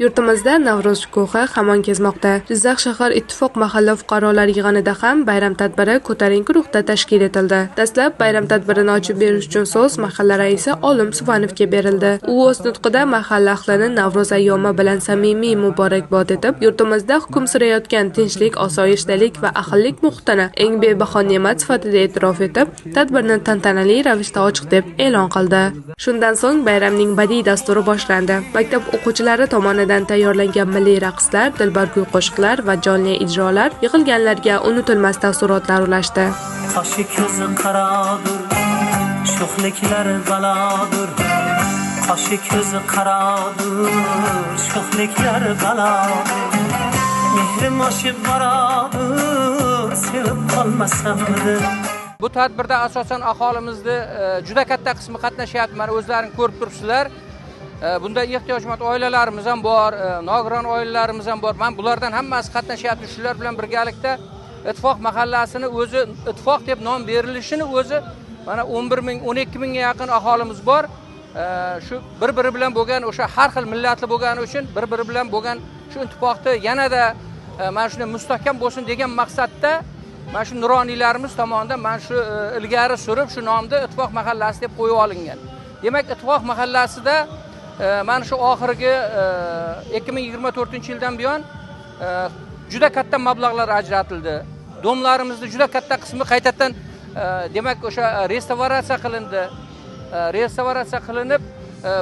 Yurtimizda Navro'z shukuhi hamon kezmoqda. Jizzax shahar Ittifoq mahalla fuqarolar yig'inida ham bayram tadbiri ko'tarinki ruhda tashkil etildi. Dastlab bayram tadbirini ochib berish uchun so'z mahalla raisi Olim Suvanovga berildi. U o'z nutqida mahalla ahlini Navro'z ayyomi bilan samimiy muborakbod etib, yurtimizda hukm surayotgan tinchlik, osoyishtalik va ahillik muhitini eng bebaho ne'mat sifatida e'tirof etib, tadbirni tantanali ravishda ochiq deb e'lon qildi. Shundan so'ng bayramning badiiy dasturi boshlandi. Maktab o'quvchilari tomonidan tayyorlangan milliy raqslar, dilbar kuy-qo'shiqlar va jonli ijrolar yig'ilganlarga unutilmas taassurotlar ulashdi. Qoshi ko'zi qarodir, sho'xliklari balodir. Qoshi ko'zi qarodir, sho'xliklari balodir. Mehrim oshib boradir, sevib qolmasamdi. Bu tadbirda asosan aholimizni juda katta qismi qatnashyapti. Mana o'zlaring ko'rib turibsizlar. Bunda ehtiyojmand oilalarimiz ham bor, nogiron oilalarimiz ham bor. Mana bulardan hammasi qatnashyapti. Shular bilan birgalikda Ittifoq mahallasini o'zi Ittifoq deb nom berilishini o'zi mana 11 ming, 12 mingga yaqin aholimiz bor. Shu bir-biri bilan bo'lgan, o'sha har xil millatli bo'lgani uchun bir-biri bilan bo'lgan shu ittifoqni yanada mana shunday mustahkam bo'lsin degan maqsadda mana shu nuroniylarimiz tomonidan mana shu ilgari surib shu nomni Ittifoq mahallasi deb qo'yib olingan. Demak, Ittifoq mahallasida mana shu oxirgi 2024-yildan buyon juda katta mablag'lar ajratildi. Domlarimizni juda katta qismi qaytadan demak o'sha restavratsiya qilindi. Restavratsiya qilinib,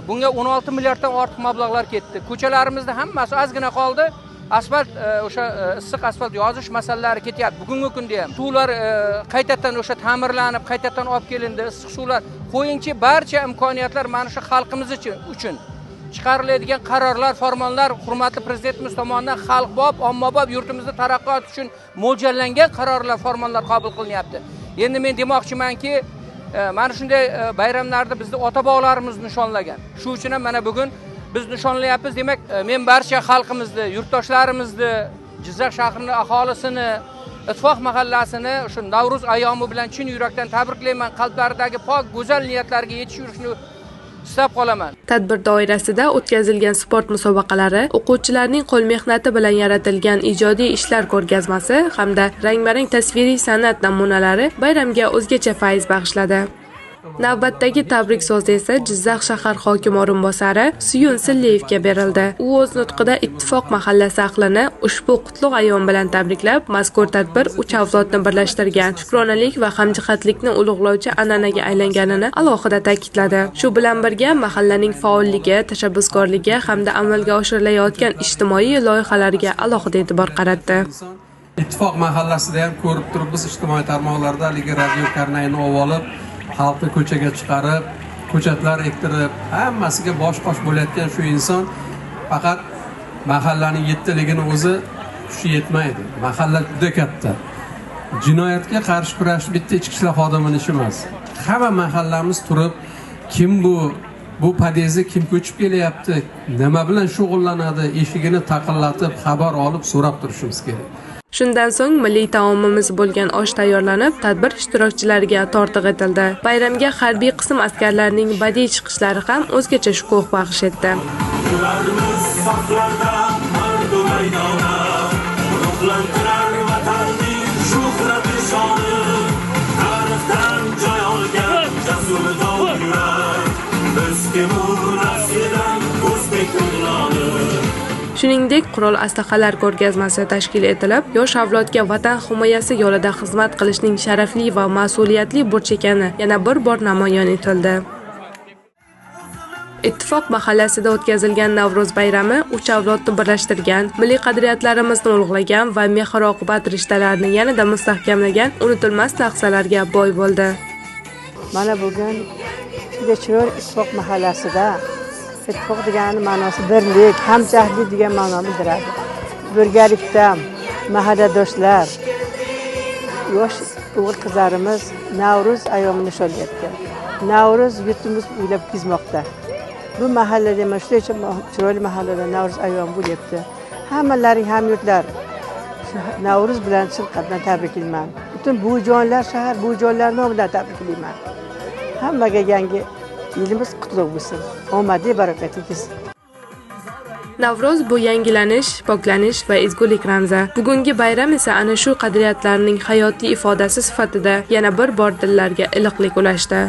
bunga 16 milliarddan ortiq mablag'lar ketdi. Ko'chalarimizda hammasi ozgina qoldi. Asfalt o'sha issiq asfalt yozish masalalari ketyapti. Bugungi kunda ham suvlar qaytadan o'sha ta'mirlanib, qaytadan olib kelindi, issiq suvlar. Qo'yingchi, barcha imkoniyatlar mana shu xalqimiz uchun chiqariladigan qarorlar, farmonlar hurmatli prezidentimiz tomonidan xalqbop, ommabop yurtimizning taraqqiyoti uchun mo'ljallangan qarorlar, farmonlar qabul qilinyapti. Endi men demoqchimanki, mana shunday bayramlarda bizni ota-bobolarimiz nishonlagan. Shu uchun ham mana bugun biz nishonlayapmiz. Demak, men barcha xalqimizni, yurtdoshlarimizni, Jizzax shahrining aholisini, Ittifoq mahallasini shu Navro'z ayyomi bilan chin yurakdan tabriklayman. Qalblaridagi pok, go'zal niyatlarga yetish yurishini istab qolaman. Tadbir doirasida o'tkazilgan sport musobaqalari, o'quvchilarning qo'l mehnati bilan yaratilgan ijodiy ishlar ko'rgazmasi hamda rang-barang tasviriy san'at namunalari bayramga o'zgacha fayz bag'ishladi. Navbatdagi tabrik so'zi esa Jizzax shahar hokimi o'rinbosari Suyun Silliyevga berildi. U o'z nutqida Ittifoq mahallasi ahlini ushbu qutlug' ayyom bilan tabriklab, mazkur tadbir uch avlodni birlashtirgan, shukronalik va hamjihatlikni ulug'lovchi an'anaga aylanganini alohida ta'kidladi. Shu bilan birga mahallaning faolligi, tashabbuskorligi hamda amalga oshirilayotgan ijtimoiy loyihalarga alohida e'tibor qaratdi. Ittifoq mahallasida ham ko'rib turibmiz, ijtimoiy tarmoqlarda haligi radio karnayni olib, xalqni ko'chaga chiqarib, ko'chatlar ektirib, hammasiga bosh-qosh bo'layotgan shu inson faqat mahallaning yettaligini o'zi kuchi yetmaydi. Mahalla juda katta. Jinoyatga qarshi kurash bitta ichki ishlar xodimining ishi emas. Hamma mahallamiz turib, kim bu podyezdga kim ko'chib kelyapti, nima bilan shug'ullanadi, eshigini taqillatib, xabar olib so'rab turishimiz kerak. Shundan so'ng milliy taomimiz bo'lgan osh tayyorlanib, tadbir ishtirokchilariga tortiq etildi. Bayramga harbiy qism askarlarining badiiy chiqishlari ham o'zgacha shukuh bag'sh etdi. Shuningdek, qurol aslahalar ko'rgazmasi tashkil etilib, yosh avlodga vatan himoyasi yo'lida xizmat qilishning sharafli va mas'uliyatli burch ekani yana bir bor namoyon etildi. Ittifoq mahallasida o'tkazilgan Navro'z bayrami uch avlodni birlashtirgan, milliy qadriyatlarimizni ulug'lagan va mehr-oqibat rishtalarini yanada mustahkamlagan unutilmas lahzalarga boy bo'ldi. Mana bugun juda chiroyli Ittifoq mahallasida Ittifoq degani ma'nosi birlik, hamjihatlik degan ma'no bildiradi. Birgalikda mahalladoshlar, yosh o'g'il qizlarimiz Navro'z ayyomini nishonlayapti. Navro'z yurtimiz bo'ylab kezmoqda. Bu mahallada mana shunday chiroyli mahallada Navro'z ayyomi bo'lyapti. Hammalaring hamyurtlar Navro'z bilan chin qalbdan tabriklayman. Butun buvijonlar, shahar buvijonlar nomidan tabriklayman. Hammaga yangi yilimiz qutlug' bo'lsin. Omadli, barakatli kelsin. Navro'z bu yangilanish, poklanish va ezgulik ramzi. Bugungi bayram esa ana shu qadriyatlarning hayotiy ifodasi sifatida yana bir bor dillarga iliqlik ulashdi.